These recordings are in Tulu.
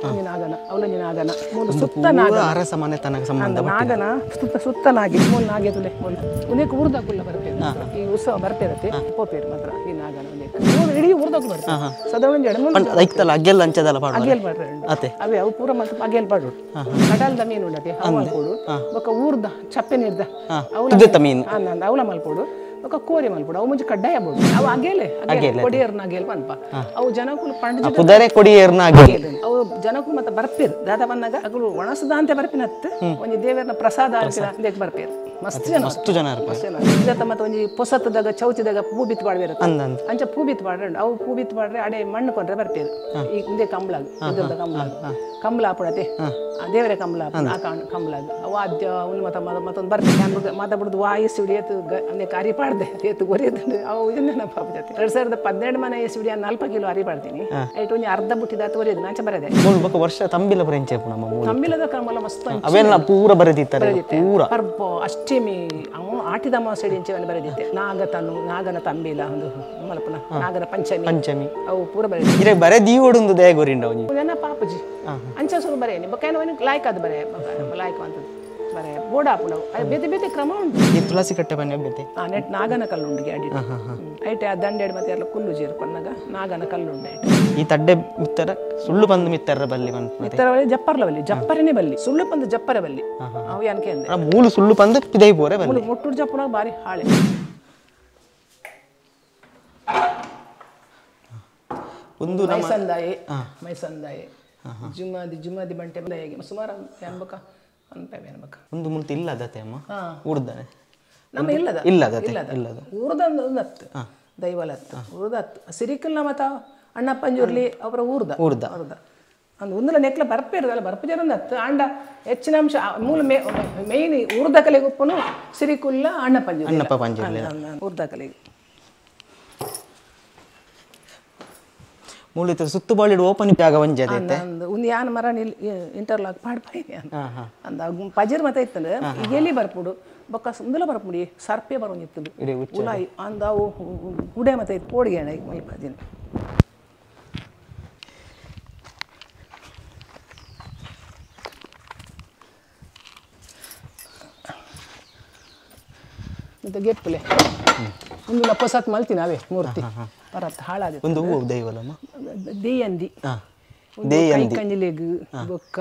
ಒಂಜಿ ನಾಗನ ಅವಲೊಂಜಿ ನಾಗನ ಮೂಲು ಸುತ್ತ ನಾಗನ ಅರಸ ಮನೆತನಕ್ಕೆ ಸಂಬಂಧ ನಾಗನ ಸುತ್ತ ಸುತ್ತ ನಾಗಿ ಮೂಲು ನಾಗೆ ತುಲೆ ಮೂಲು ಉನೇಕ ಊರ್ದಾಕುಲ್ಲ ಬರ್ಪೇರು ಈ ಉತ್ಸವ ಬರ್ಪೇರತ್ತೆ ಪೋಪೇರು ಮಾತ್ರ ಈ ನಾಗನ ಉನೇಕ ಇಡೀ ಊರ್ದಾಕು ಬರ್ಪೇರು ಸಾಧಾರಣ ಒಂಜಿ ಎರಡು ಮೂರು ಐಕ್ತಲ್ಲ ಅಗ್ಗೆಲ್ಲ ಅಂಚದಲ್ಲ ಪಾಡು ಅಗೇಲ್ ಪಾಡ್ರೆ ಅತ್ತೆ ಅವೇ ಅವು ಪೂರ ಮತ್ತೆ ಅಗೇಲ್ ಪಾಡು ಕಡಲ್ದ ಮೀನು ಉಂಡತೆ ಅವು ಮಲ್ಪೋಡು ಬೊಕ್ಕ ಊರ್ದ ಚಪ್ಪೆ ನೀರ್ದ ತುದೆತ ಮೀನು ಅವಲ ಮಲ್ಪೋಡು ಬೊಕ್ಕ ಕೋರಿ ಮಲ್ಪೋಡು ಅವು ಮುಂಚೆ ಕಡ್ಡಾಯ ಬೋಡು ಅವು ಅಗೇಲೆ ಅಗೇಲೆ ಕೊಡಿಯರ್ನ ಅಗೇಲ್ ಪನ್ಪ ಅವು ಜನಕುಲು ಪಂಡ ಪುದರೆ ಕೊಡಿಯರ್ನ ಅಗೇಲ್ ಅವು ಜನಕುಲು ಮತ್ತೆ ಬರ್ಪೇರು ದಾದ ಬಂದಾಗ ಅಗಳು ಒಣಸದ ಅಂತ ಬರ್ಪಿನತ್ತು ಒಂಜಿ ದೇವರನ ಪ್ರಸಾದ ಅಂತ ಬರ್ಪೇರು ಮಸ್ತ್ ಜನ ಮಸ್ತ್ ಜನ ಮಸ್ತ್ ಜನ ಮತ್ತೆ ಒಂಜಿ ಪೊಸತ್ತದಾಗ ಚೌತಿದಾಗ ಪೂ ಬಿತ್ತು ಪಾಡ್ಬೇರು ಅಂಚ ಪೂ ಬಿತ್ತು ಪಾಡ್ರೆ ಅವು ಪೂ ಬಿತ್ತು ಪಾಡ್ರೆ ಅಡೆ ಮಣ್ಣು ಕೊಂಡ್ರೆ ಬರ್ಪೇರು ಈ ಹಿಂದೆ ಕಂಬಳಾಗ ಇದ್ರದ ಕಂಬಳಾಗ ಕಂಬಳ ಆಪಡತೆ ದೇವರೇ ಕಂಬಳ ಆ ಕಂಬಳಾಗ ಅವು ಆದ್ಯ ಉನ್ ಮತ ಮತ್ತೊಂದು ಬರ್ಪೇರು ಮಾತ ಬಿಡುದು ವಾಯಸ್ಸು ಏತು ಅಂದ್ರೆ ಅರಿ ಪಾಡ್ದೆ ಏತು ಒರಿಯದು ಅವು ಇದನ್ನ ಪಾಪ ಜೊತೆ 2012 ಮನೆ ಎಸ್ ಬಿಡಿ 4 ಕಿಲೋ ಅರಿ ಪಾಡ್ತೀನಿ ಐಟು ಒಂಜಿ ಅರ್ಧ ಬುಟ್ಟಿದ ಒರಿಯದು ನಾಚ ಬರದೆ ವರ್ಷ ತಂಬಿಲ ಬರೆಂಚೆ ನಮ್ಮ ತಂಬಿಲದ ಕ್ರಮಲ ಮಸ್ತ್ ಅವೆಲ್ಲ ಪೂರ ಬರೆದಿತ್ತಾರೆ ಪೂರ ಪರ್ಬ ಅಷ್ಟಮಿ ಅವು ಆಟಿದ ಅಮಾವಾಸ್ಯೆ ಇಂಚೆವನ್ನು ಬರೆದಿದ್ದೆ ನಾಗತನು ನಾಗನ ತಂಬಿಲ ಒಂದು ಮಲಪನ ನಾಗನ ಪಂಚಮಿ ಪಂಚಮಿ ಅವು ಪೂರ ಬರೆದಿದ್ದೆ ಇರೆ ಬರೆದೀವೊಡೊಂದು ದಯಗೊರಿಂಡ ಜನ ಪಾಪಜಿ ಅಂಚ ಸ್ವಲ್ಪ ಬರೆಯನಿ ಬೊಕ್ಕ ಲಾಯ್ಕ್ ಅದು ಬರೆ ಲಾಯ್ಕ್ ಅಂತದ್ದು ಬರೆ ಬೋರ್ಡ್ ಆಪುಂಡು ಅದು ಬೇತೆ ಬೇತೆ ಕ್ರಮ ಉಂಟು ಈ ತುಳಸಿ ಕಟ್ಟೆ ಬನ್ನಿ ಬೇತೆ ಆ ನೆಟ್ ನಾಗನ ಕಲ್ಲುಂಡು ಅಡಿ ಐಟೆ ಆ ದಂಡೆಡ್ ಮತ್ತೆ ಎಲ್ಲ ಕುಲ್ಲು ಜೀರು ಪನ್ನಾಗ ನಾಗನ ಕಲ್ಲುಂಡು ಐಟೆ ಈ ತಡ್ಡೆ ಮಿತ್ತರ ಸುಳ್ಳು ಬಂದು ಮಿತ್ತರ ಬಲ್ಲಿ ಮಿತ್ತರ ಬಲ್ಲಿ ಜಪ್ಪರ್ಲ ಬಲ್ಲಿ ಜಪ್ಪರನೇ ಬಲ್ಲಿ ಸುಳ್ಳು ಬಂದು ಜಪ್ಪರ ಬಲ್ಲಿ ಅವು ಏನಕ್ಕೆ ಅಂದೆ ಮೂಲು ಸುಳ್ಳು ಬಂದು ಪಿದೈ ಬೋರೆ ಬಲ್ಲಿ ಮುಟ್ಟುಡು ಜಪ್ಪನಾಗ ಬಾರಿ ಹಾಳೆ ಒಂದು ಮೈಸಂದಾಯಿ ಮೈಸಂದಾಯಿ ಜುಮಾದಿ ಜುಮಾದಿ ಬಂಟೆ ಬಂದಾಯಿಗೆ ಸುಮಾರು ಅನ್ಬೇಕ ಒಂದು ಮುಂತೆ ಇಲ್ಲದತೆ ಅಮ್ಮ ಊರ್ದಾನೆ ನಮ್ಮ ಇಲ್ಲದ ಇಲ್ಲದತೆ ಇಲ್ಲದ ಊರ್ದ ಹತ್ತು ದೈವಲತ್ತು ಊರ್ದತ್ತು ಸಿರಿಕಲ್ನ ಮತ ಅಣ್ಣಪ್ಪಂಜುರ್ಲಿ ಅವರ ಊರ್ದ ಊರ್ದ ಊರ್ದ ಅಂದ್ ಒಂದಲ ನೆಕ್ಲ ಬರ್ಪೇರದಲ್ಲ ಬರ್ಪಜರಂದ ಹತ್ತು ಅಂಡ ಹೆಚ್ಚಿನ ಅಂಶ ಮೂಲ ಮೇಯ್ನ್ ಊರ್ದ ಕಲೆಗೆ ಉಪ್ಪನು ಸಿರಿಕುಲ್ಲ ಅಣ್ಣಪ್ಪಂಜುರ್ಲಿ ಅಣ್ಣಪ್ಪ ಪಂಜುರ್ಲಿ ಊರ್ದ ಕಲೆಗೆ ಮೂಲಿತ ಸುತ್ತು ಬಾಳಿಡು ಓಪನ್ ಜಾಗ ಒಂಜಿ ಅದೈತೆ ಒಂದು ಯಾನ ಮರ ಇಂಟರ್ಲಾಕ್ ಪಾಡ್ಪಾಯಿ ಅಂದ ಪಜೀರ್ ಮತ್ತೆ ಇತ್ತಂದ್ರೆ ಎಲಿ ಬರ್ಪುಡು ಬೊಕ್ಕ ಸುಂದಲ ಬರ್ಪುಡಿ ಸರ್ಪೆ ಬರೋಂಜಿತ್ತು ಉಲಾಯಿ ಅಂದ ಅವು ಗುಡೆ ಮತ್ತೆ ಇತ್ತು ಪೋಡಿಗೆ ಮಲ್ಪದಿನ ಮತ್ತೆ ಗೆಪ್ಪುಲೆ ಒಂದು ಲಪ್ಪಸಾತ್ ಮಲ್ತೀನಿ ಅವೇ ಮೂರ್ತಿ ಪರತ್ ಹಾಳಾದ ಒಂದು ಹೂವು ದೈವಲಮ್ಮ ದೇಯಂದಿ ಕಂಜಿಲೆಗ್ ಬೊಕ್ಕ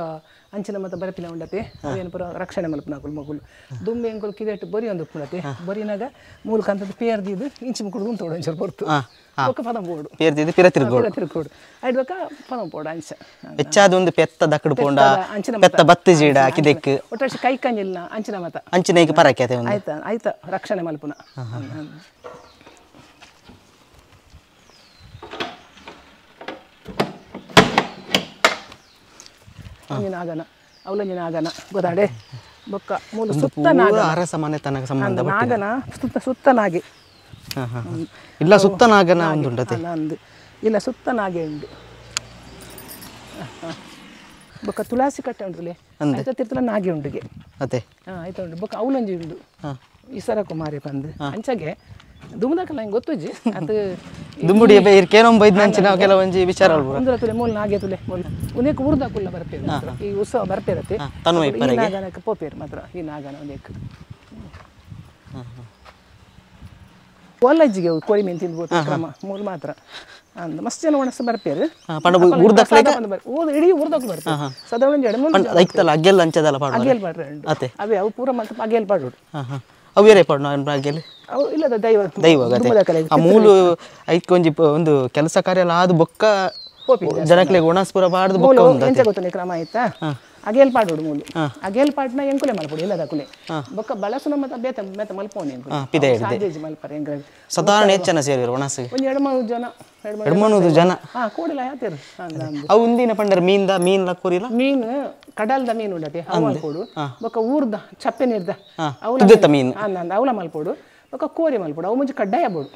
ಅಂಚಿನ ಮತ್ತೆ ಬರಪಿನ ಉಂಡತೆ ಅವೇನು ಪೂರ ರಕ್ಷಣೆ ಮಲ್ಪನಾಕುಲು ಮಗುಲು ದುಂಬೆ ಎಂಕುಲು ಕಿದೆಟ್ಟು ಬರಿ ಒಂದು ಉಪ್ಪುಣತೆ ಬರಿನಾಗ ಮೂಲ ಕಂತದ ಪೇರ್ದಿದ್ದು ಇಂಚಿ ಮುಕ್ಕುಡು ಉಂಟು ಒಂಚೂರು ಬರ್ತು ಬೊಕ್ಕ ಪದಂ ಬೋಡು ಪೇರ್ದಿದ್ದು ಪಿರ ತಿರುಗೋಡು ಪಿರ ತಿರುಗೋಡು ಐಡ್ಬೊಕ್ಕ ಪದಂ ಪೋಡು ಅಂಚ ಹೆಚ್ಚಾದ ಒಂದು ಪೆತ್ತ ದಕ್ಕಡು ಪೋಂಡ ಪೆತ್ತ ಬತ್ತು ಜೀಡ ಕಿದೆಕ್ ಒಟ್ಟಾಶಿ ಕೈ ಕಂಜಿಲ್ಲ ಅಂಚಿನ ಮತ ಅಂಚಿನ ಪರಕೆ ಆಯ್ತಾ ಆಯ್ತಾ ರಕ್ಷಣೆ ಮಲ್ಪುನ ಒಂಜಿ ನಾಗನ ಅವಲೊಂಜಿ ನಾಗನ ಗೊತ್ತಾಡೆ ಬೊಕ್ಕ ಮೂಲು ಸುತ್ತ ನಾಗನ ಅರಸ ಮನೆತನಕ್ಕೆ ಸಂಬಂಧ ನಾಗನ ಸುತ್ತ ಸುತ್ತ ನಾಗೆ ಇಲ್ಲ ಸುತ್ತ ನಾಗನ ಒಂದು ಉಂಡತೆ ಇಲ್ಲ ಸುತ್ತ ನಾಗೆ ಉಂಡು ಬೊಕ್ಕ ತುಳಸಿ ಕಟ್ಟೆ ಉಂಟುಲೆ ಆಯ್ತಾ ತಿರ್ತಲ ನಾಗೆ ಉಂಡುಗೆ ಅದೇ ಆಯ್ತಾ ಉಂಡು ಬೊಕ್ಕ ಅವಲೊಂಜಿ ಉಂಡು ಈಸರ ಕುಮಾರಿ ಬಂದು ಅಂಚಾಗೆ ದುಂಬುದಕಲ್ಲ ಹಿಂಗೆ ಗೊತ್ತುಜ್ಜಿ ಅದು ದುಂಬುಡಿ ಕೇನೊಂಬೈದ್ ನಾವು ಕೆಲವೊಂಜಿ ವಿಚಾರ ಒಂದರ ತುಲೆ ಮೂಲ ನಾಗೆ ತುಲೆ ಮೂಲ ಉನೇಕ ಊರ್ದಾಕುಲ್ಲ ಬರ್ಪೇರು ಈ ಉತ್ಸವ ಬರ್ಪೇರತ್ತೆ ಈ ನಾಗನಕ್ಕೆ ಪೋಪೇರು ಮಾತ್ರ ಈ ನಾಗನ ಒಂದೇಕ ಕಾಲೇಜಿಗೆ ಕೋಳಿ ಮೀನು ತಿಂದ್ಬೋದು ಕ್ರಮ ಮೂಲ ಮಾತ್ರ ಅಂದ್ ಮಸ್ತ್ ಜನ ಒಣಸ ಬರ್ಪೇರು ಇಡೀ ಊರ್ದಾಕು ಬರ್ಪೇರು ಸಾಧಾರಣ ಒಂಜಿ ಎರಡು ಮೂರು ಅಗ್ಗೆಲ್ಲ ಅಂಚದಲ್ಲ ಪಾಡು ಅಗೇಲ್ ಪಾಡ್ರೆ ಅವೇ ಅವು ಪೂರ ಮತ್ತೆ ಅಗೇಲ್ ಪಾಡು ಅವು ಬೇರೆ ಪಾಡು ನಾವು ಅಗ್ಗೆಲ್ ಅವು ಇಲ್ಲದ ದೈವ ದೈವ ಆ ಮೂಲು ಐಕ್ ಒಂಜಿ ಒಂದು ಕೆಲಸ ಕಾರ್ಯ ಎಲ್ಲ ಆದು ಬೊಕ್ಕ ಜನಕ್ಲೆಗ್ ಒಣಸ್ಪುರ ಪಾಡ್ದು ಬೊಕ್ಕ ಉಂಡು ಎಂಚ ಗೊತ್ತುಂಡು ಕ್ರಮ ಆಯ್ತಾ ಅಗೇಲ್ ಪಾಡೋಡು ಮೂಲು ಅಗೇಲ್ ಪಾಡ್ನ ಎಂಕುಲೆ ಮಲ್ಪೊಡು ಇಲ್ಲದ ಕುಲೆ ಬೊಕ್ಕ ಬಳಸುನ ಮತ್ತೆ ಬೇತೆ ಬೇತೆ ಮಲ್ಪೋನೆ ಎಂಕುಲೆ ಮಲ್ಪರೆ ಎಂಕ್ರೆ ಸಾಧಾರಣ ಹೆಚ್ಚು ಜನ ಸೇರಿರು ಒಣಸಿಗೆ ಒಂಜಿ 2-3 ಜನ 2-3 ಜನ ಹಾ ಕೂಡಲ ಯಾತೇರು ಅವು ಉಂದಿನ ಪಂಡರ್ ಮೀನ್ದ ಮೀನ್ ಲಕ್ಕೋರಿಲ್ಲ ಮೀನು ಕಡಲ್ದ ಮೀನು ಉಂಡತೆ ಅವು ಮಲ್ಪೊಡು ಬೊಕ್ಕ ಊರ್ದ ಚಪ್ಪೆ ನೀರ್ದ ತುದೆತ ಮೀನು ಅವಲ ಮಲ್ಪೊಡು ಬೊಕ್ಕ ಕೋರಿ ಮಲ್ಪೊಡು ಅವು ಮುಂಚೆ ಕಡ್ಡಾಯ ಬೋಡು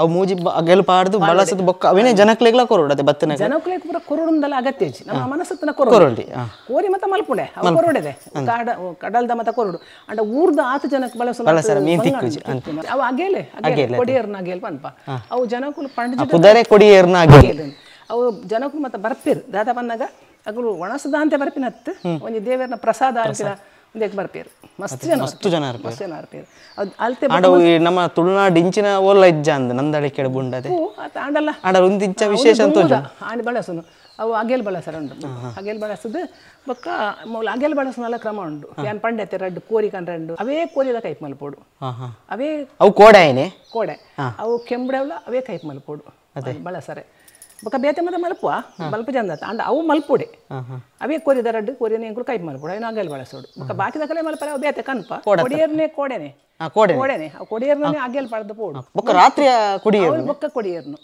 ಅವು ಮೂಜಿ ಅಗೆಲ್ ಪಾಡ್ದು ಬಳಸದು ಬೊಕ್ಕ ಅವೇನೇ ಜನಕ್ಲೆಗ್ಲ ಕೊರೊಡು ಅದೇ ಬತ್ತನ ಜನಕ್ಲೆಗ್ ಪೂರ ಕೊರೊಡುಂದಲ ಅಗತ್ಯ ಇಜ್ಜಿ ನಮ್ಮ ಮನಸ್ಸತ್ತನ ಕೊರೊಡು ಕೋರಿ ಮತ ಮಲ್ಪುಂಡೆ ಅವು ಕೊರೊಡೆದೆ ಕಡಲ್ದ ಮತ ಕೊರೊಡು ಅಂಡ ಊರ್ದ ಆತ ಜನಕ್ಕೆ ಬಳಸು ಮೀನ್ ತಿಕ್ಕುಜಿ ಅವು ಅಗೇಲೆ ಅಗೇಲೆ ಕೊಡಿಯರ್ನ ಅಗೇಲ್ ಪನ್ಪ ಅವು ಜನಕುಲು ಪಂಡ ಪುದರೆ ಕೊಡಿಯರ್ನ ಅಗೇಲ್ ಅವು ಜನಕುಲು ಮತ್ತೆ ಬರ್ಪೇರು ದಾದ ಬಂದಾಗ ಅಕುಲು ಒಣಸದಾಂತೆ ಬರ್ಪಿನತ್ತು ಒಂಜಿ ದೇವರನ ಪ್ರಸಾದ ಅಂಚಿನ ಒಂದಕ್ಕೆ ಬರ್ಪೇರು ಮಸ್ತ್ ಜನ ಮಸ್ತ್ ಜನ ಮಸ್ತ್ ಜನ ಬರ್ಪೇರು ಅದು ಅಲ್ತೆ ನಮ್ಮ ತುಳುನಾಡು ಇಂಚಿನ ಓಲ್ಲ ಇಜ್ಜ ಅಂದ್ ನಂದಳಿಕೆ ಬುಂಡದೆ ಆಂಡಲ್ಲ ಆಂಡ ಒಂದು ಇಂಚ ವಿಶೇಷ ಅಂತ ಆನೆ ಬಳಸುನು ಅವು ಅಗೆಲ್ ಬಳಸರ ಉಂಟು ಅಗೆಲ್ ಬಳಸದು ಬೊಕ್ಕ ಮೂಲ ಅಗೆಲ್ ಬಳಸುನಲ್ಲ ಕ್ರಮ ಉಂಟು ಯಾನ್ ಪಂಡೆತೆ ರಡ್ಡು ಕೋರಿ ಕಂಡ್ರಂಡು ಅವೇ ಕೋರಿದ ಕೈಪ್ ಮಲ್ಪೋಡು ಅವೇ ಅವು ಕೋಡೆ ಆಯ್ನೆ ಕೋಡೆ ಅವು ಕೆಂಬಡವಲ ಅವೇ ಕೈಪ್ ಮಲ್ಪೋಡು ಬಳಸರೆ ಬೊಕ್ಕ ಬೇತೆ ಮತ್ತೆ ಮಲ್ಪುವ ಮಲ್ಪ ಜನ ಅಂಡ ಅವು ಮಲ್ಪೋಡೆ ಅವೇ ಕೋರಿದ ರಡ್ಡು ಕೋರಿನ ಎಂಕುಲು ಕೈಪ್ ಮಲ್ಪೋಡು ಅವನ ಅಗೆಲ್ ಬಳಸೋಡು ಬೊಕ್ಕ ಬಾಕಿದ ಕಲೆ ಮಲ್ಪರೆ ಅವು ಬೇತೆ ಕನ್ಪ ಕೊಡಿಯರ್ನೆ ಕೋಡೆನೆ ಕೋಡೆನೆ ಅವು ಕೊಡಿಯರ್ನೇ ಅಗೆಲ್ ಪಡೆದು ಪೋಡು ಬೊಕ್ಕ ರಾತ್ರಿ ಕೊಡಿಯರ್ ಬೊಕ್ಕ ಕೊಡಿಯರ್ನು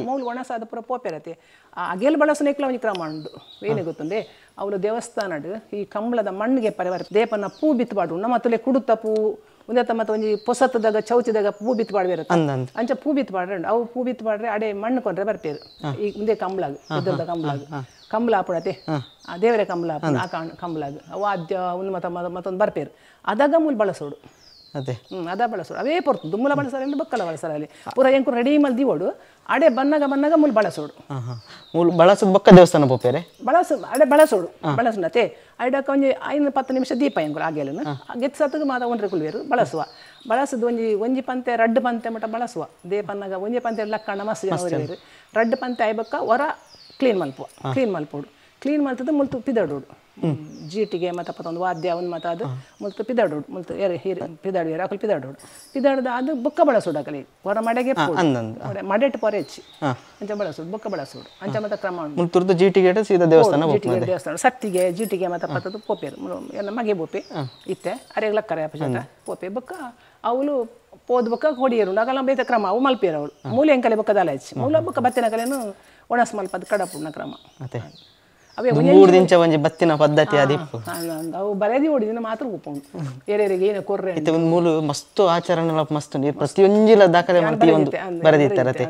ಮೂಲ ಒಣಸಾದ ಪೂರ ಪೋಪೆರತೆ ಆ ಅಗೆಲ್ ಬಳಸನೇಕ್ಲ ಒಂಜಿ ಕ್ರಮ ಉಂಡು ಏನೇ ಗೊತ್ತುಂಡೆ ಅವಳು ದೇವಸ್ಥಾನಡ್ ಈ ಕಂಬಳದ ಮಣ್ಣಿಗೆ ಪರಿವಾರ ದೇಪನ ಪೂ ಬಿತ್ತುಪಾಡು ನಮ್ಮ ತುಲೆ ಕುಡುತ್ತ ಪೂ ಒಂದೇ ಮತ್ತೆ ಒಂಜಿ ಪೊಸತ್ತದಾಗ ಚೌತಿದಾಗ ಪೂ ಬಿತ್ತು ಪಾಡ್ಬೇರು ಅಂಚ ಪೂ ಬಿತ್ತು ಪಾಡ್ರೆ ಅವು ಪೂ ಬಿತ್ತು ಪಾಡ್ರೆ ಅಡೆ ಮಣ್ಣು ಕೊಂಡ್ರೆ ಬರ್ಪೇರು ಈ ಮುಂದೆ ಕಂಬಳಾಗ ಎದುರ್ದ ಕಂಬಳಾಗ ಕಂಬಳ ಆಪುಣತೆ ಆ ದೇವರೇ ಕಂಬಳ ಆ ಕಂಬಳಾಗ ವಾದ್ಯ ಒಂದು ಮತ ಮತ್ತೊಂದು ಬರ್ಪೇರು ಅದಾಗ ಮೂಲ ಬಳಸೋಡು ಅದೇ ಅದ ಬಳಸೋಡು ಅವೇ ಪೊರ್ತು ದುಮ್ಮಲ ಬಳಸರಲ್ಲಿ ಬಕ್ಕಲ ಬಳಸರಲ್ಲಿ ಪೂರ ಎಂಕು ರೆಡಿ ಮಲ್ದಿ ಓಡು ಅಡೆ ಬನ್ನಾಗ ಬನ್ನಾಗ ಮೂಲ ಬಳಸೋಡು ಮೂಲ ಬಳಸೋದು ಬೊಕ್ಕ ದೇವಸ್ಥಾನ ಪೋಪೇರೆ ಬಳಸು ಅಡೆ ಬಳಸೋಡು ಬಳಸುನತೆ ಐಡಕ್ಕ ಒಂಜಿ 5-10 ನಿಮಿಷ ದೀಪ ಎಂಕುಲು ಆಗೇಲನು ಗೆತ್ಸತ್ತಿಗೆ ಮಾತ ಒಂಡ್ರೆ ಕುಲ್ವೇರು ಬಳಸುವ ಬಳಸದು ಒಂಜಿ ಒಂಜಿ ಪಂತೆ ರಡ್ಡು ಪಂತೆ ಮಟ್ಟ ಬಳಸುವ ದೇಪನ್ನಾಗ ಒಂಜಿ ಪಂತೆ ಲಕ್ಕಣ್ಣ ಮಸ್ತ್ ಜನ ಒರಿವೇರು ರಡ್ಡು ಪಂತೆ ಆಯ್ಬಕ್ಕ ಹೊರ ಕ್ಲೀನ್ ಮಲ್ಪುವ ಕ್ಲೀನ್ ಮಲ್ಪೋಡು ಕ್ಲೀನ್ ಮಲ್ತದ್ದು ಮುಲ್ತು ಪಿದಡೋಡು ಜೀಟಿಗೆ ಮತ್ತು ಪತ್ತೊಂದು ವಾದ್ಯ ಒಂದು ಮತ್ತು ಅದು ಮುಲ್ತು ಪಿದಾಡೋಡು ಮುಲ್ತು ಏರು ಹೀರು ಪಿದಾಡುವೇರು ಅಕಲು ಪಿದಾಡೋಡು ಪಿದಾಡೋದು ಅದು ಬೊಕ್ಕ ಬಳಸೋಡು ಅಕಲಿ ಹೊರ ಮಡೆಗೆ ಮಡೆಟ್ ಪೊರೆ ಹೆಚ್ಚಿ ಅಂಚ ಬಳಸೋಡು ಬೊಕ್ಕ ಬಳಸೋಡು ಅಂಚ ಮತ್ತೆ ಕ್ರಮ ಉಂಟು ಜೀಟಿಗೆ ಸೀದಾ ದೇವಸ್ಥಾನ ಜೀಟಿಗೆ ದೇವಸ್ಥಾನ ಸತ್ತಿಗೆ ಜೀಟಿಗೆ ಮತ್ತು ಪತ್ತದು ಪೋಪೇರು ಎಲ್ಲ ಮಗೆ ಬೋಪೆ ಇತ್ತೆ ಅರೆಗ್ ಲಕ್ಕರೆ ಅಪಜಾತ ಪೋಪೆ ಬೊಕ್ಕ ಅವಳು ಪೋದ ಬೊಕ್ಕ ಹೊಡಿಯರು ಅಗಲ ಬೇತ ಕ್ರಮ ಅವು ಮಲ್ಪೇರು ಅವಳು ಮೂಲೆ ಎಂಕಲೆ ಬೊಕ್ಕದಾಲ ಹೆಚ್ಚಿ ಮೂಲ ಬೊಕ್ಕ ಬತ್ತಿನ ಕಲೆನು ಒಣಸ್ ಮಲ್ಪದ ಕಡಪುಣ್ಣ ಕ್ರಮ ಅದೇ ಮೂರು ದಿಂಚ ಒಂಜಿ ಬತ್ತಿನ ಪದ್ಧತಿ ಅದಿಪ್ಪು ಅವು ಬರೆದಿ ಓಡಿದಿನ ಮಾತ್ರ ಉಪ್ಪುಂಡು ಏರೇರಿಗೆ ಏನು ಕೊರ್ರೆ ಇತ್ತೆ ಒಂದು ಮೂಲು ಮಸ್ತ್ ಆಚರಣೆ ಮಸ್ತ್ ನೀರು ಪ್ರತಿಯೊಂಜಿಲ ದಾಖಲೆ ಮಾಡ್ತಿ ಒಂದು ಬರೆದಿತ್ತಾರೆ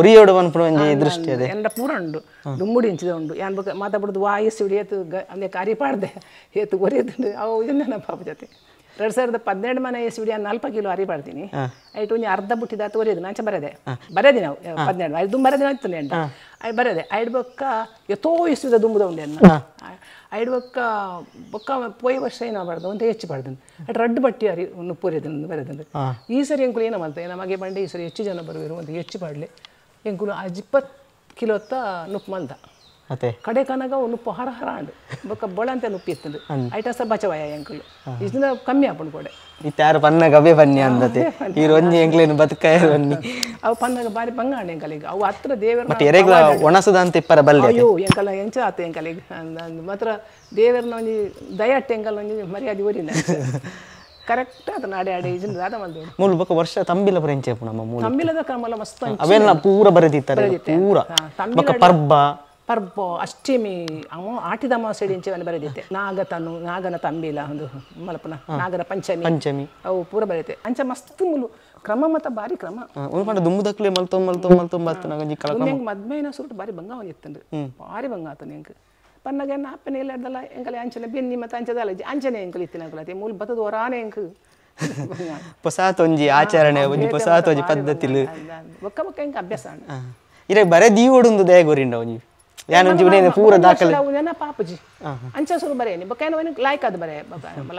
ಒರಿಯೋಡು ಪನ್ಪುನ ಒಂಜಿ ದೃಷ್ಟಿ ಅದೇ ಎಂಡ ಪೂರ ಉಂಡು ದುಮ್ಮುಡಿ ಇಂಚಿದ ಉಂಡು ಯಾನ್ ಬೊಕ ಮಾತಾಡ್ಬಿಡ್ದು ವಾಯಿಸಿ ಏತು ಅಂದ್ರೆ ಕಾರಿ ಪಾಡ್ದೆ ಏತು ಒರಿಯದುಂಡು ಅವು ಇದನ್ನ ಪಾಪ ಜೊತೆ 2012 ಮನೆ ಎಸ್ ಬಿಡಿ 4 ಕಿಲೋ ಅರಿ ಪಾಡ್ತೀನಿ ಐಟು ಒಂಜಿ ಅರ್ಧ ಬುಟ್ಟಿದ ಒರಿಯದು ನಾಂಚ ಬರದೆ ಬರೆದಿ ನಾವು 12 ಐದು ಬರೆದಿನ ಆಯ್ತು ಎಂಟ I ಬರದೆ ಐಡ್ ಬೊಕ್ಕ ಎತ್ತೋ ಇಸುದ ದುಂಬುದ ಉಂಡೆ ಐಡ್ ಬೊಕ್ಕ ಬೊಕ್ಕ ಪೋಯಿ ವರ್ಷ ಏನೋ ಬಾರ್ದು ಒಂದು ಹೆಚ್ಚು ಬಾರ್ದು ಅಟ್ ರಡ್ಡು ಬಟ್ಟಿ ಅರಿ ನುಪ್ಪುರಿದ ಬರೆದಂದ್ರೆ ಈ ಸರಿ ಎಂಕುಲು ಏನೋ ಮಾಡ್ತಾರೆ ನಮಗೆ ಬಂಡೆ ಈ ಸರಿ ಹೆಚ್ಚು ಜನ ಬರುವರು ಒಂದು ಹೆಚ್ಚು ಪಾಡ್ಲಿ ಎಂಕುಲು 20 ಕಿಲೋತ್ತ ನುಪ್ಪು ಮಲ್ದ ಕಡೆ ಕನಗ ನುಪ್ಪು ಹರ ಹರ ಅಂಡು ಬೊಕ್ಕ ಬೊಳಂತೆ ನುಪ್ಪು ಇತ್ತಂದು ಐಟಸ ಬಚವಾಯ ಎಂಕುಲು ಇದನ್ನ ಕಮ್ಮಿ ಆಪುಂಡು ಕೊಡೆ ಇತ್ತಾರು ಪನ್ನಾಗ ಅವೇ ಬನ್ನಿ ಅಂದತೆ ಈ ರೊಂಜಿ ಎಂಕ್ಲೇನು ಬದುಕಾಯ ಬನ್ನಿ ಅವು ಪನ್ನಾಗ ಬಾರಿ ಬಂಗ ಅಂಡು ಎಂಕಲಿಗೆ ಅವು ಹತ್ರ ದೇವರ ಮತ್ತೆ ಎರೆಗ್ಲ ಒಣಸದ ಅಂತ ಇಪ್ಪರ ಬಲ್ಲೆ ಅಯ್ಯೋ ಎಂಕಲ ಎಂಚ ಆತ ಎಂಕಲಿಗೆ ಮಾತ್ರ ದೇವರನ್ನ ಒಂಜಿ ದಯಟ್ಟೆ ಎಂಕಲ್ ಒಂಜಿ ಮರ್ಯಾದೆ ಊರಿನ ಕರೆಕ್ಟ್ ಅದು ನಾಡೆ ಆಡೆ ಇಜಿನ ದಾದ ಮಲ್ದು ಮೂಲ ಬೊಕ್ಕ ವರ್ಷ ತಂಬಿಲ ಪುರ ನಮ್ಮ ಮೂಲ ತಂಬಿಲದ ಕ್ರಮಲ ಮಸ್ತ್ ಅವೆಲ್ಲ ಪೂರ ಬರೆದಿತ್ತಾರೆ ಪೂರ ಬೊಕ್ಕ ಪರ್ಬ ಪರ್ಬ ಅಷ್ಟಮಿ ಅವ ಆಟಿದ ಅಮಾವಾಸ್ಯೆ ಇಂಚೆವನ್ನು ಬರೆದಿತ್ತೆ ನಾಗತನು ನಾಗನ ತಂಬಿಲ ಒಂದು ಮಲಪನ ನಾಗರ ಪಂಚಮಿ ಪಂಚಮಿ ಅವು ಪೂರ ಬರೆಯುತ್ತೆ ಅಂಚ ಮಸ್ತ್ ಮುಲು ಕ್ರಮ ಮತ ಬಾರಿ ಕ್ರಮ ಒಂದು ದುಂಬುದಕ್ಲೆ ಮಲ್ತೊ ಮಲ್ತೊ ಮಲ್ತೊ ಬತ್ತು ಮದ್ಮೇನ ಸುರುಟು ಬಾರಿ ಬಂಗ ಅವನು ಇತ್ತಂದು ಬಾರಿ ಬಂಗ ಆತನು ಎಂಕ್ ಪನ್ನಗ ಅಪ್ಪನ ಎಲ್ಲ ಹಿಡ್ದಲ್ಲ ಎಂಕಲೆ ಅಂಚನೆ ಬೆನ್ನಿ ಮತ್ತು ಅಂಚದಲ್ಲ ಅಂಚನೆ ಎಂಕಲ್ ಇತ್ತಿನ ಅಂಕಲತಿ ಮೂಲ ಬತ್ತದ ಹೊರಾನೆ ಎಂಕ್ ಪೊಸಾತ್ ಒಂಜಿ ಆಚರಣೆ ಒಂಜಿ ಪೊಸಾತ್ ಒಂಜಿ ಪದ್ಧತಿಲು ಬೊಕ್ಕ ಬೊಕ್ಕ ಎಂಕ್ ಅಭ್ಯಾಸ ಇರೆ ಬರೇ ದೀವೊಡುಂದು ದಯ ಗೊರಿಂಡ ಒಂಜಿ ಯಾನೊಂಜಿ ಉನೇನೆ ಪೂರ ದಾಖಲೆ ನೆನಪಾಪುಜಿ ಅಂಚ ಸುರು ಬರೇನಿ ಬೊಕ್ಕ ಏನೋ ಲಾಯ್ಕ್ ಅದು ಬರೆ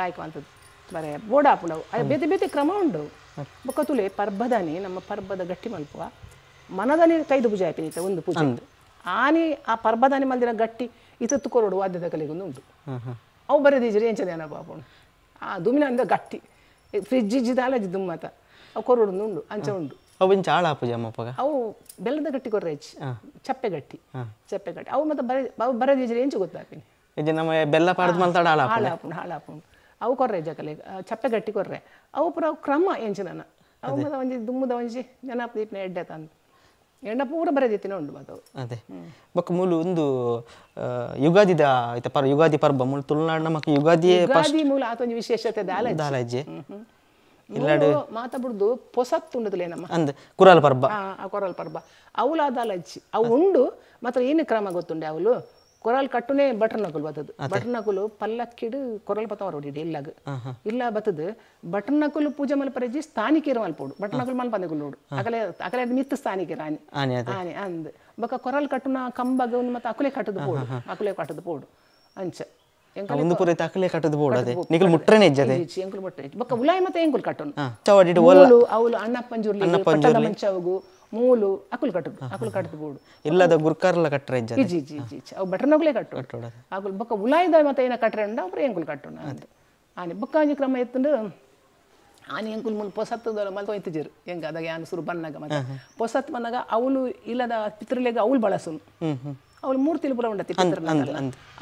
ಲಾಯ್ಕ್ ಅಂತದ್ದು ಬರೆ ಬೋರ್ಡ್ ಆಪುಂಡವು ಅದು ಬೇತೆ ಬೇತೆ ಕ್ರಮ ಉಂಡು ಬೊಕ್ಕ ತುಲೆ ಪರ್ಬದಾನಿ ನಮ್ಮ ಪರ್ಬದ ಗಟ್ಟಿ ಮಲ್ಪುವ ಮನದಾನಿ ಕೈದು ಪೂಜೆ ಆಯ್ತು ಒಂದು ಪೂಜೆ ಆನಿ ಆ ಪರ್ಬದಾನಿ ಮಲ್ದಿನ ಗಟ್ಟಿ ಇತತ್ತು ಕೊರಡು ವಾದ್ಯದ ಕಲೆಗೊಂದು ಉಂಟು ಅವು ಬರೆದಿಜ್ರಿ ಎಂಚ ನೆನಪಾಪುಂಡು ಆ ದುಮಿನ ಅಂದ ಗಟ್ಟಿ ಫ್ರಿಜ್ ಇಜ್ಜಿದಾಲಜಿ ದುಮ್ಮತ ಅವು ಕೊರಡು ಉಂಡು ಅಂಚ ಉಂಡು ಅವು ಇಂಚ ಆಳ ಪೂಜೆ ಅಮ್ಮಪ್ಪಗ ಅವು ಬೆಲ್ಲದ ಗಟ್ಟಿ ಕೊರ್ರೆ ಹೆಚ್ಚು ಚಪ್ಪೆ ಗಟ್ಟಿ ಚಪ್ಪೆ ಗಟ್ಟಿ ಅವು ಮತ್ತೆ ಬರೆ ಅವು ಬರೆದಿಜ್ರಿ ಎಂಚು ಗೊತ್ತಾಪಿನಿ ಇದು ನಮ್ಮ ಬೆಲ್ಲ ಪಾಡ್ದು ಮಲ್ತಾಡ ಹಾಳ ಹಾಳಾಪುಂಡು ಹಾಳಾಪುಂಡು ಅವು ಕೊರ್ರೆ ಜಕಲೆ ಚಪ್ಪೆ ಗಟ್ಟಿ ಕೊರ್ರೆ ಅವು ಪೂರ ಅವು ಕ್ರಮ ಎಂಚು ನನ್ನ ಅವು ಮತ್ತೆ ಒಂಜಿ ದುಮ್ಮದ ಒಂಜಿ ನೆನಪು ದೀಪನ ಎಡ್ಡೆ ತಂದು ಎಣ್ಣ ಪೂರ ಬರೆದಿತ್ತಿನ ಉಂಡು ಮತ್ತೆ ಅವು ಅದೇ ಬೊಕ್ಕ ಮೂಲು ಒಂದು ಯುಗಾದಿದ ಆಯ್ತ ಪರ್ ಯುಗಾದಿ ಪರ್ಬ ಮೂಲು ತುಳುನಾಡು ನಮಕ್ ಯುಗಾದಿಯೇ ಯುಗಾದಿ ಮೂಲ ಆತೊಂಜಿ ವಿಶೇಷತೆ ದಾಲ ದಾಲಜ್ಜೆ ಮಾತ ಬಿಡ್ದು ಪೊಸತ್ತು ಉಂಡದಲೇ ನಮ್ಮ ಅಂದ್ ಕುರಲ್ ಪರ್ಬ ಆ ಕೊರಲ್ ಪರ್ಬ ಅವಳು ಅದಾಲಜ್ಜಿ ಅವು ಉಂಡು ಮಾತ್ರ ಏನು ಕ್ರಮ ಗೊತ್ತುಂಡೆ ಅವಳು ಕೊರಲ್ ಕಟ್ಟುನೇ ಬಟರ್ನಕುಲು ಬತ್ತದು ಬಟರ್ನಕುಲು ಪಲ್ಲಕ್ಕಿಡು ಕೊರಲ್ ಪತ್ತ ಹೊರಡಿಡಿ ಇಲ್ಲಾಗ ಇಲ್ಲ ಬತ್ತದು ಬಟರ್ನಕುಲು ಪೂಜೆ ಮಲ್ಪರೆಜಿ ಸ್ಥಾನಿಕರು ಮಲ್ಪೋಡು ಬಟರ್ನಕುಲು ಮಲ್ಪಂದೆಕುಲು ನೋಡು ಅಕಲೆ ಅಕಲೆ ಮಿತ್ತು ಸ್ಥಾನಿಕರು ಆನೆ ಆನೆ ಅಂದ್ ಬೊಕ ಕೊರಲ್ ಕಟ್ಟುನ ಕಂಬಗ ಮತ್ತೆ ಅಕುಲೆ ಕಟ್ಟದು ಪೋಡು ಅಕುಲೆ ಕಟ್ಟದು ಪೋಡು ಅಂಚ ಒಂದು ಪೂರ ಅಕುಲೆ ಕಟ್ಟದು ಪೋಡು ಅದೇ ನಿಕಲ್ ಮುಟ್ರನೆ ಇಜ್ಜದೆ ಎಂಕುಲು ಮುಟ್ರೆ ಬೊಕ ಉಲಾಯಿ ಮತ್ತೆ ಎಂಕುಲು ಕಟ್ಟುನು ಚವಾಡಿಡು ಓಲ ಅವಳು ಅಣ್ಣಪ್ಪಂಜುರ್ಲಿ ಪಟ್ಟದ ಮಂಚವಗು ಮೂಲು ಅಕುಲು ಕಟ್ಟದು ಅಕುಲು ಕಟ್ಟದು ಬೋಡು ಇಲ್ಲದ ಗುರ್ಕಾರ್ಲ ಕಟ್ಟರೆ ಇಜ್ಜದೆ ಇಜ್ಜಿ ಇಜ್ಜಿ ಇಜ್ಜಿ ಅವು ಬಟರ್ನಗುಲೇ ಕಟ್ಟು ಅಕುಲು ಬೊಕ ಉಲಾಯಿದ ಮತ್ತೆ ಏನ ಕಟ್ಟರೆ ಉಂಡ ಅಪುರ ಎಂಕುಲು ಕಟ್ಟುನ ಆನೆ ಬೊಕ್ಕ ಒಂಜಿ ಕ್ರಮ ಎತ್ತುಂಡು ಆನೆ ಎಂಕುಲು ಮುಲ್ ಪೊಸತ್ತದ ಮಲ್ತ ಇತ್ತಿಜರು ಎಂಕ ಅದಾಗ ಯಾನ್ ಸುರು ಬನ್ನಾಗ ಮತ್ತೆ ಪೊಸತ್ ಬನ್ನಾಗ ಅವಳು ಇಲ್ಲದ ಪಿತೃಲೆಗ ಅವಳು ಬಳಸುನು ಅವಳು ಮೂರ್ತಿಲು ಪೂರ ಉಂಡತಿ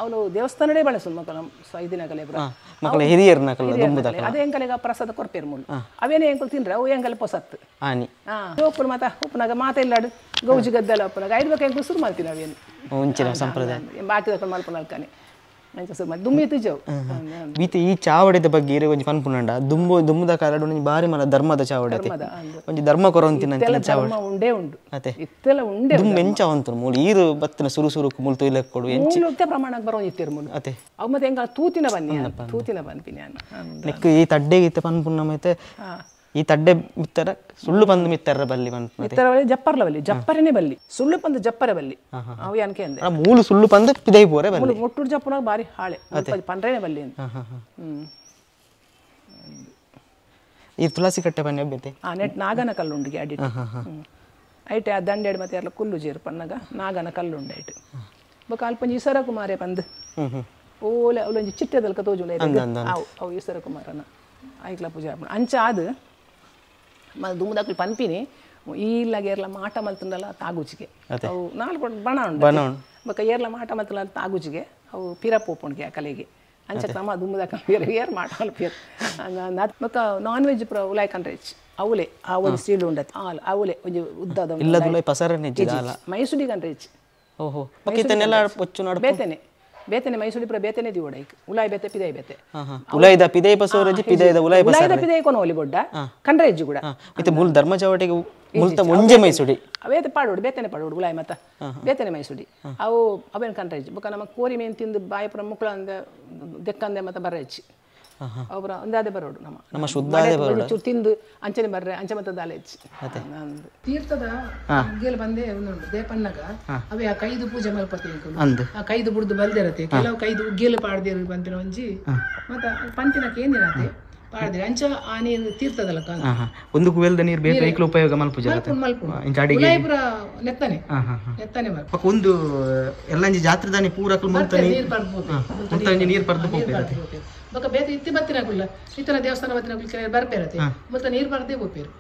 ಅವಳು ದೇವಸ್ಥಾನಡೇ ಬಳಸುನು ಮಕ್ಕಳ ಐದಿನಕಲೆ ಪೂರ ಮಕ್ಕಳ ಹಿರಿಯರ್ನಕಲ ದುಂಬುದಕಲ ಅದೇ ಎಂಕಲೆಗ ಪ್ರಸಾದ ಕೊರ್ಪೇರು ಮುಳ್ಳು ಅವೇನೇ ಎಂಕುಲು ತಿಂದ್ರೆ ಅವು ಎಂಕಲೆ ಪೊಸತ್ತು ಆನಿ ಜೋಕುಲು ಮಾತ ಉಪ್ಪುನಾಗ ಮಾತ ಇಲ್ಲಾಡು ಗೌಜಿ ಗದ್ದಲ ಉಪ್ಪುನಾಗ ಐದು ಬೇಕು ಎಂಕುಲು ಸುರು ಮಲ್ತಿನ ಅವೇನು ಒಂಚಿನ ಸಂಪ್ರದಾಯ ಬಾಕಿದಕಲು ಮಲ್ಪುನಲ್ಕನೆ ಅಂಚ ಸುರು ಮಲ್ತಿ ದುಂಬಿ ಇತ್ತಿಜವು ಬೀತಿ ಈ ಚಾವಡಿದ ಬಗ್ಗೆ ಇರೆ ಒಂಜಿ ಪನ್ಪುನಂಡ ದುಂಬು ದುಂಬುದ ಕಾಲಡ್ ಒಂಜಿ ಬಾರಿ ಮಲ್ಲ ಧರ್ಮದ ಚಾವಡಿ ಒಂಜಿ ಧರ್ಮ ಕೊರೊಂತಿನ ಚಾವಡಿ ಉಂಡೇ ಉಂಡು ಅತೆ ಇತ್ತೆಲ್ಲ ಉಂಡೆ ದುಂಬು ಎಂಚ ಅವಂತು ಮೂಲು ಈರು ಬತ್ತಿನ ಸುರು ಸುರುಕು ಮೂಲು ತೊಯ್ಲಕ್ ಕೊಡು ಎಂಚ ಪ್ರಮಾಣಕ್ಕೆ ಬರೋ ಇತ್ತಿರು ಮೂಲು ಅತೆ ಅವು ಮತ್ತೆ ಎಂಕ ತೂತಿನ ಬನ್ನಿ ತೂತಿನ ಬನ್ಪಿನಿ ನೆಕ್ ಈ ತಡ್ಡೆಗೆ ಇತ್ತೆ ಪನ್ಪುನ ಮತ್ತೆ ಈ ತಡ್ಡೆ ಮಿತ್ತರ ಸುಳ್ಳು ಬಂದು ಮಿತ್ತರ ಬಲ್ಲಿ ಪನ್ಪುನ ಮಿತ್ತರ ಬಲ್ಲಿ ಜಪ್ಪರ್ಲ ಬಲ್ಲಿ ಜಪ್ಪರನೇ ಬಲ್ಲಿ ಸುಳ್ಳು ಪಂದು ಜಪ್ಪರೆ ಬಲ್ಲಿ ಅವು ಯಾನಕೆ ಅಂದೆ ಮೂಲು ಸುಳ್ಳು ಪಂದು ಪಿದೈ ಪೋರೆ ಬಲ್ಲಿ ಮುಟ್ಟುಡು ಜಪ್ಪುನಾಗ ಬಾರಿ ಹಾಳೆ ಪಂಡ್ರೇನೆ ಬಲ್ಲಿ ಈ ತುಳಸಿ ಕಟ್ಟೆ ಬನ್ನಿ ಅಬ್ಬೆತೆ ಆ ನೆಟ್ ನಾಗನ ಕಲ್ಲುಂಡು ಅಡಿಟ್ ಐಟೆ ಆ ದಂಡೆಡ್ ಮತ್ತೆ ಎಲ್ಲ ಕುಲ್ಲು ಜೇರು ಪನ್ನಗ ನಾಗನ ಕಲ್ಲುಂಡು ಐಟ್ ಬೊಕ ಅಲ್ಪಂಜಿ ಈಶ್ವರ ಕುಮಾರೇ ಪಂದು ಓಲೆ ಅವಲೊಂಜಿ ಚಿಟ್ಟೆದಲ್ಕ ತೋಜುಂಡು ಅವು ಅವು ಈಶ್ವರ ಕುಮಾರನ ಐಕ್ಲ ಪೂಜೆ ಅಂಚ ಅದು ದುಂಬುದಾಕ್ಲು ಪನ್ಪಿನಿ ಈ ಇಲ್ಲಾಗ ಏರ್ಲ ಮಾಟ ಮಲ್ತಂಡಲ್ಲ ತಾಗುಚಿಗೆ ಅವು ನಾಲ್ಕು ಬಣ ಉಂಡು ಬೊಕ ಏರ್ಲ ಮಾಟ ಮಲ್ತಂಡಲ್ಲ ತಾಗುಚಿಗೆ ಅವು ಪಿರ ಪೋಪುಂಡ್ಗೆ ಆ ಕಲೆಗೆ ಅಂಚ ಕ್ರಮ ದುಂಬುದಾಕ ಏರ್ ಮಾಟ ಮಲ್ಪೇರ್ ಬೊಕ ನಾನ್ ವೆಜ್ ಪೂರ ಉಲಾಯ್ ಕಂಡ್ರೆ ಅವಲೆ ಆ ಒಂದು ಸೀಳು ಉಂಡತ್ ಆಲ್ ಅವಲೆ ಒಂಜಿ ಉದ್ದದ ಇಲ್ಲದುಲಾಯ್ ಪಸರನೆ ಮೈಸೂರಿ ಕಂಡ್ರೆ ಓಹೋ ಬೊಕ ಪೊಚ್ಚು ನಾಡು ಬೇತನೆ ಬೇತನೆ ಮೈಸೂರಿ ಪೂರ ಬೇತನೆ ದಿವಡ ಉಲಾಯ್ ಬೇತೆ ಪಿದೈ ಬೇತೆ ಉಲಾಯ್ದ ಪಿದೈ ಪಸೋರಜಿ ಪಿದೈದ ಉಲಾಯ್ ಪಸರ ಉಲಾಯ್ದ ಪಿದೈ ಕೊನ ಒಲಿ ಬೊಡ್ಡ ಕಂಡ್ರೆಜ್ಜಿ ಕೂಡ ಇತ್ತೆ ಮೂಲ ಧರ್ಮ ಚಾವಟಿಗೆ ಮುಲ್ತ ಒಂಜೆ ಮೈಸೂಡಿ ಅವೇತೆ ಪಾಡೋಡು ಬೇತನೆ ಪಾಡೋಡು ಉಲಾಯ್ ಮತ್ತ ಬೇತನೆ ಮೈಸೂಡಿ ಅವು ಅವೇನು ಕಂಡ್ರೆಜ್ಜಿ ಬೊಕ ನಮ್ಮ ಕೋರಿ ಮೇನ್ ತಿಂದು ಬಾಯಿ ಪೂರ ಮುಕ್ಕಳಂದೆ ದೆಕ್ಕಂದೆ ಮತ್ತೆ ಬರ್ರೆಜ್ಜಿ ಅವರ ಒಂದಾದೆ ಬರೋಡು ನಮ್ಮ ನಮ್ಮ ಶುದ್ಧ ಚೂರು ತಿಂದು ಅಂಚನೆ ಬರ್ರೆ ಅಂಚೆ ಮತ್ತೆ ದಾಲೆಜ್ಜಿ ತೀರ್ಥದ ಉಗ್ಗೇಲ್ ಬಂದೇ ಉಂಡು ದೇಪಣ್ಣಗ ಅವೇ ಆ ಕೈದು ಪೂಜೆ ಮಲ್ಪತಿ ಆ ಕೈದು ಬುಡ್ದು ಬಲ್ದಿರತ್ತೆ ಕೆಲವು ಕೈದು ಉಗ್ಗೇಲು ಪಾಡ್ದಿರು ಬಂತಿನ ಒಂಜಿ ಮತ್ತೆ ಪಂತಿನಕ್ಕೆ ಏನಿರತ್ತೆ ಪಾಡ್ದಿರ ಅಂಚ ಆ ನೀರು ತೀರ್ಥದಲ್ಲ ಒಂದು ಕುವೆಲ್ದ ನೀರು ಬೇರೆ ಐಕ್ಲ ಉಪಯೋಗ ಮಲ್ಪುಜ ಮಲ್ಪು ನೆತ್ತನೆ ನೆತ್ತನೆ ಒಂದು ಎಲ್ಲಂಜಿ ಜಾತ್ರೆ ದಾನಿ ಪೂರಕಲು ಮುಲ್ತ ನೀರು ನೀರು ಪರ್ದು ಪೋಪೇರತೆ ಬೊಕ ಬೇತೆ ಇತ್ತಿ ಬತ್ತಿನಕುಲ್ಲ ಇತ್ತನ ದೇವಸ್ಥಾನ ಬತ್ತಿನಕುಲು ಕೆಲವು ಬರ್ಪೇರತೆ ಮುಲ್ತ ನೀರು ಬರ್ದೇ ಪೋಪೇರು.